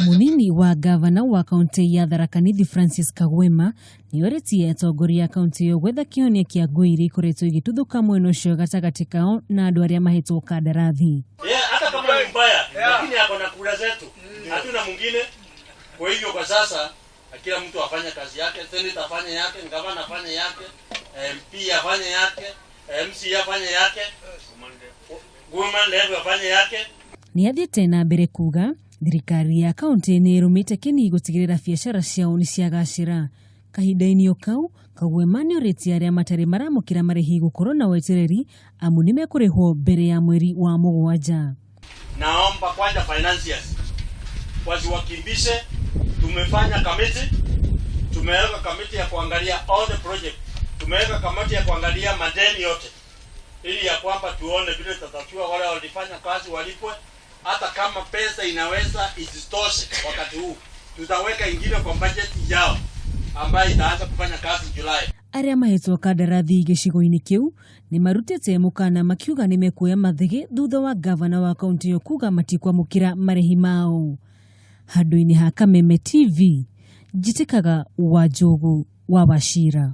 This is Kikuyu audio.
Munini wa gavana wa kaunti ya Tharaka Nithi Francis Kagwema nĩorĩtie atongoria a kaunti ĩyo gwetha kĩhonia kĩa ngũĩ iria ikoretwo igĩtuthũka mwena ũcio gatagatĩ kao na andũ arĩa mahetwo kandarathi. Yeah, hata kama ni mbaya, lakini ako na kura zetu, hatuna mwingine. Kwa hivyo kwa sasa kila mtu afanye kazi yake, senator afanye yake, gavana afanye yake, MP afanye yake, MC afanye yake, woman rep afanye yake. Nĩ athiĩte na mbere kuga thirikari ya kaunti nĩ ĩrũmĩte kĩni gũtigĩrĩra biacara ciao nĩ ciagacĩra. Kahinda-inĩ o kau, Kagwema nĩ orĩtie arĩa matarĩ maramũkĩra marĩhi gũkorwo na wetereri amu nĩ mekũrĩhwo mbere ya mweri wa 7. Naomba kwanza financiers wasiwakimbishe. Tumefanya kamiti, tumeweka kamiti ya kuangalia all the project, tumeweka kamati ya kuangalia madeni yote, ili ya kwamba tuone vile tutatatua wale walifanya kazi walipwe, hata kama pesa inaweza isitoshe wakati huu, tutaweka ingine kwa budget yao ambayo itaanza kufanya kazi Julai. Arĩa mahetwo kandarathi gĩcigo-inĩ kĩu nĩ marutĩte mũkana makiuga nĩ mekuoya mathĩgĩ thutha wa gavana wa kaunti ĩyo kuga matikwamũkĩra marĩhi mao. Handũ-inĩ ha Kameme TV, njĩtĩkaga Wanjũgũ wa Wachira.